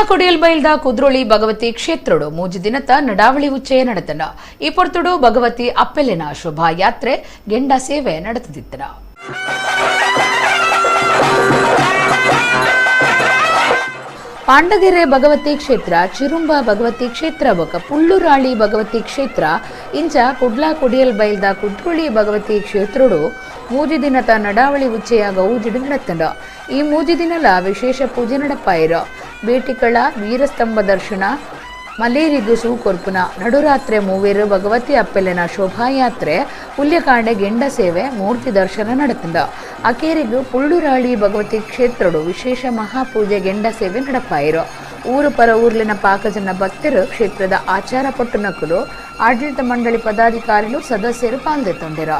ಕೊಡಿಯಲ್ಬೈಲ್ದ ಕುದ್ರೋಳಿ ಭಗವತಿ ಕ್ಷೇತ್ರಡು ಮೂಜಿ ದಿನತ ನಡಾವಳಿ ಉಚ್ಚಯ ನಡೆತನ. ಈ ಪೊರ್ತುಡು ಭಗವತಿ ಅಪ್ಪೆಲೆನ ಶೋಭಾಯಾತ್ರೆ ಗೆಂಡ ಸೇವೆ ನಡೆದಿತ್ತನ. ಪಾಂಡಗೆರೆ ಭಗವತಿ ಕ್ಷೇತ್ರ, ಚಿರುಂಬ ಭಗವತಿ ಕ್ಷೇತ್ರ ಬೊಕ ಪುಳ್ಳುರಾಳಿ ಭಗವತಿ ಕ್ಷೇತ್ರ ಇಂಚ ಕುಡ್ಲಾ ಕೊಡಿಯಲ್ಬೈಲ್ದ ಕುದ್ರೋಳಿ ಭಗವತಿ ಕ್ಷೇತ್ರಡು ಮೂಜಿ ದಿನತ ನಡಾವಳಿ ಉಚ್ಚಯ ಗೌಜಿಡು ನಡೆತಂಡ. ಈ ಮೂಜಿ ದಿನಲ ವಿಶೇಷ ಪೂಜೆ ನಡಪಾಯಿರ. ಬೇಟಿಕಳ ವೀರಸ್ತಂಭ ದರ್ಶನ, ಮಲೇರಿಗು ಸೂಕೊರ್ಪುನ, ನಡುರಾತ್ರೆ ಮೂವೇರು ಭಗವತಿ ಅಪ್ಪೆಲೆನ ಶೋಭಾಯಾತ್ರೆ, ಪುಲ್ಯಕಾಂಡೆ ಗೆಂಡ ಸೇವೆ, ಮೂರ್ತಿ ದರ್ಶನ ನಡೆತಂಡ. ಅಕೇರಿಗು ಪುಳ್ಳುರಾಳಿ ಭಗವತಿ ಕ್ಷೇತ್ರಡು ವಿಶೇಷ ಮಹಾಪೂಜೆ ಗೆಂಡ ಸೇವೆ ನಡಪಾಯಿರು. ಊರು ಪರ ಊರ್ಲಿನ ಪಾಕಜನ ಭಕ್ತರು, ಕ್ಷೇತ್ರದ ಆಚಾರ ಪಟ್ಟುನಕುಲು, ಆಡಳಿತ ಮಂಡಳಿ ಪದಾಧಿಕಾರಿಗಳು, ಸದಸ್ಯರು ಪಾಲ್ದೆತ್ತೊಂಡಿರ.